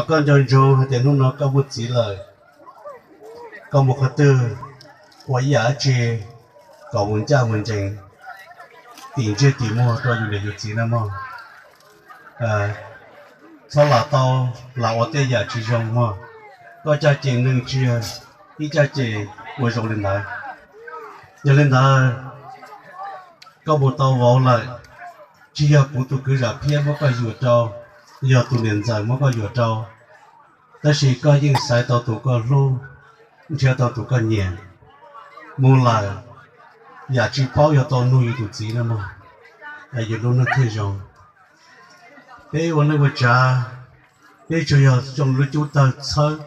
Koj nco ntsoov hais tias hnub no koj muaj txiv lawm, koj mus qhov twg ua ib yam dab tsi kom mus ncaj mus ncees, tim ntsej tim muag rau yus niam yus txiv na mog. Txhob lam tau lam ua tej yam tsis zoo mog. Koj caj ces neeg tsis yog ib caj ces ua zoo li ntawd. Yog li ntawd, koj mus tau vauv lawm, tsis yog kuv tus kwv zam phiab muab koj yuam rau, yog tus niam ntxawm muab koj yuam rau, tab sis koj yeej xaiv tau tus koj hlub, nrhiav tau tus koj nyiam, mus lawm yam tsis paub yuav tau nug yus tus txiv na mog, yus lub neej thiaj zoo. Peb ua neej ua tsav, peb tsuas yog zoo lub cub tawg txhawb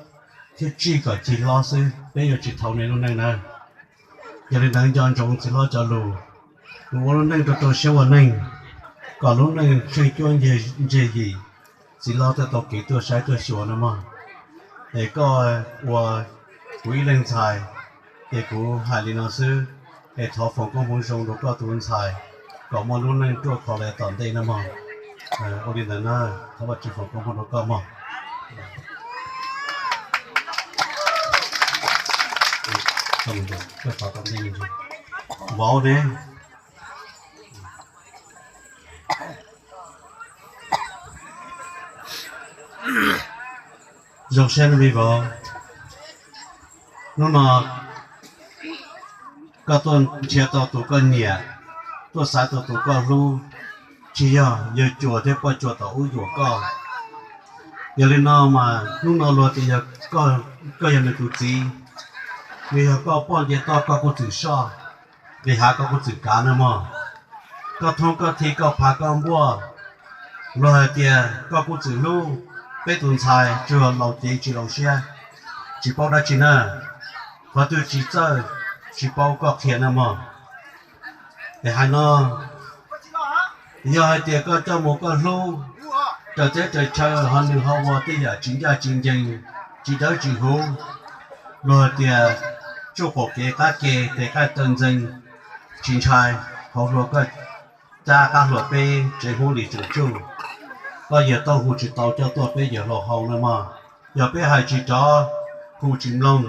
thiab tsij kom cig hlob xwb, peb yuav tsis thaum nej lub neej na. Yog li ntawd nco ntsoov txiv hlob cov lus, mus ua lub neej rau rau siab ua neej, kom lub neej tsheej cuab ntseg yim, txiv hlob thiaj tau kev tuaj saib tuaj xyuas na mog. Es koj ua kuv ib leeg ntxhais, ces kuv hais li no xwb, es thov foom koob hmoov zoo rau koj tus ntxhais, kom muaj lub neej ruaj khov li tom ntej na mog. Ua li ntawd na, thov Vajtswv foom koob hmoov rau koj mog. Vauv ne, zoo siab me vauv, hnub no koj tuaj nrhiav tau tus koj nyiam, tuaj xaiv tau tus koj hlub, tsis yog yawg cuas thiab poj cuas tom ub yuam koj. Yog li no mas hnub no luag tias yog koj yog nws tus txiv, nws yog koj poj nce toj koj kuj txwm soj, nqis hav koj kuj txwm kav na mog. Koj thoob koj thi koj phav koj npuaj, luag hais tias koj kuj txwm hlub. Peb tus ntxhais tsuas laus cev tsis laus siab, tsis paub dab tsi na, qhov twg tsis txawj tsis paub koj qhia na mog. Es hais no, yog hais tias koj coj mus koj hlub, raws teb raws chaw ho nws ho ua tej yam tsis ncaj tsis ncees, tsis dawb tsis huv, luag hais tias tsuj qaum kev qab ke tes qaij taw ntxees, tsis ntshai, hauv hlua koj cab qab hlua peb tsev Hmoob Lis Tseem Tsuj, koj yawg Tooj hu tsis tau coj tuaj peb yawg hlau hau na mog. Yog peb hais tsis rov, hu tsis mloog,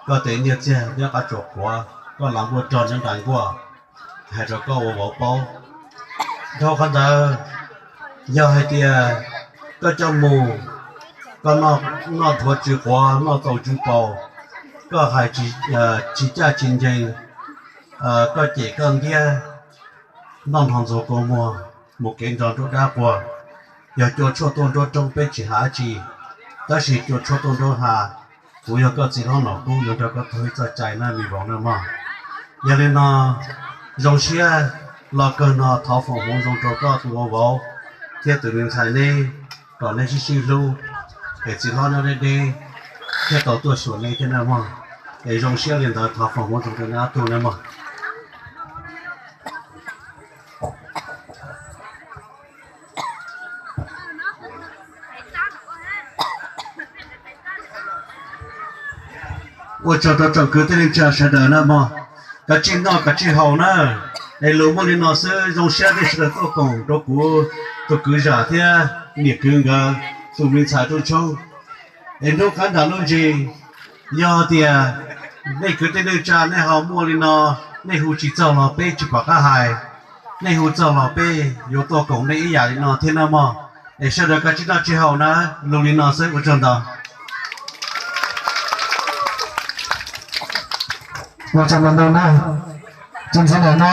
koj tes nyiaj txiag nyob qab tsuas quav, koj lav npuaj rog nyob nram nkuaj, hais rau koj ua vauv paub. Dhau qhov ntawd, yog hais tias koj coj mus, koj noj dhuav tsw quav noj txaus tsw paus, koj hais tsis caj tsis ncees, koj cem koj ntiab, noj hno ntxuag kua muag, mus kev nrog nruab dab quag. Yog cua tshuaj tuaj nruab roob peb tsis hais dab tsi, tab sis cua tshuaj tuaj nruab hav, kuv yog koj txiv hlob Nom Kub yuav nrog koj taug ib txoj cai na me vauv na mog. Yog li no, zoo siab los kawg no thov foom hmoov zoo rau koj tus ua vauv thiab tus me ntxhais neb, kom neb sib sib hlub, es txiv hlob nyob deb deb thiaj tau tuaj xyuas neb thiab na mog. Es zoo siab li ntawd thov foom hmoov zoo rau neb ob tug na mog. Ua tsaug rau tsoom kwv tij neej tsa sawv daws na mog, kav tsij noj kav tsij haus na. Es lus muaj li no xwb, zoo siab nej sawv daws tuaj koom rau kuv tus kwv zam thiab niam kwv nkawd tus me ntxhais rooj tshoob. Es hnub qab nram lub ntsis, yog tias nej kwv tij neej tsa nej ho muaj li no, nej hu tsis txog los peb tsis pom qab hais, nej hu txog los peb yuav tuaj koom nej ib yam li no thiab na mog. Es sawv daws kav tsij noj tsij haus na, lus li no xwb, ua tsaug ntau. Ua tsaug ntau na, tsis ntxiv lawm na.